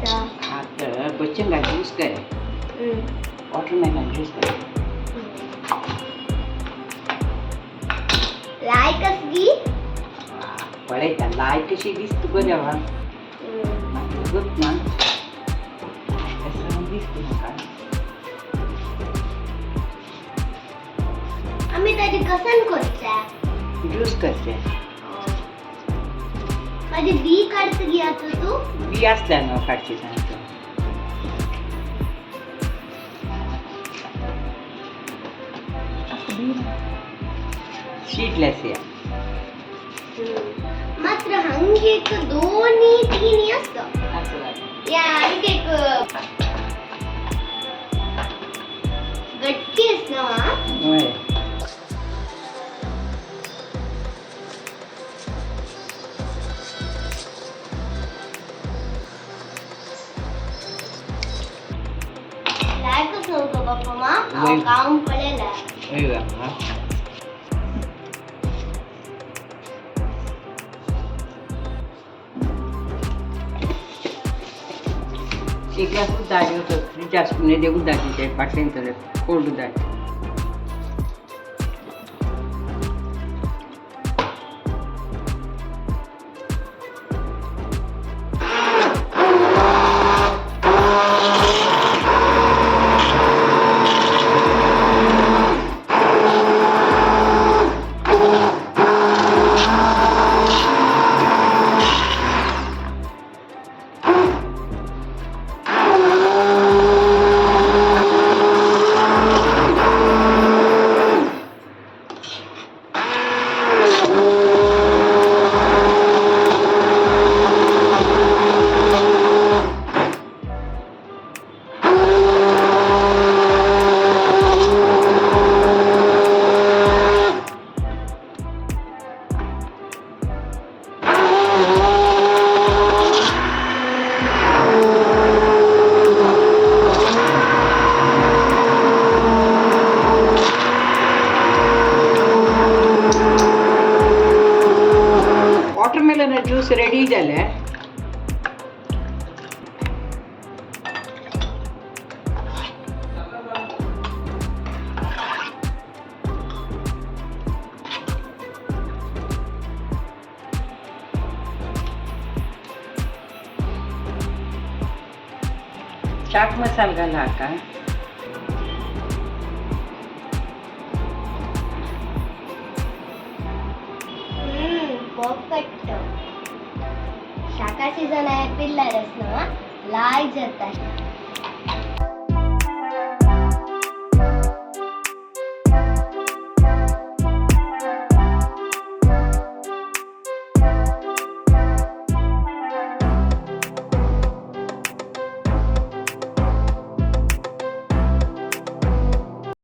करता? आता बच्चन ज्यूस करे. वॉटरमेलन ज्यूस करे. लाय कसगी. पळयता लाय कशी दिसता बरें वा. मागीर ना तशें दिसता म्हाका. आमी ताजी कसन करता? ज्यूस करचे. माझी बी काढत गी आता तू. बी असल्या न्हू काडची सांगता. सीडलेस या. मात्र हंगे एक दोन्ही तीन असतं. असं. या आणखी एक गट्टी असना वा. हय. लाय कसं गो बाप्पा मा. वय. काम पडेल. हय गा. एक ग्लास उदक घेवचो फ्रिज आसपून ते उदक बाटलेन चले कोल्ड उदक. वॉटरमेलन ज्यूस रेडी जालें. चाट मसाला घाला का. परफेक्ट. शाका सीझन आहे पिल्ला रस ना लाय जाता.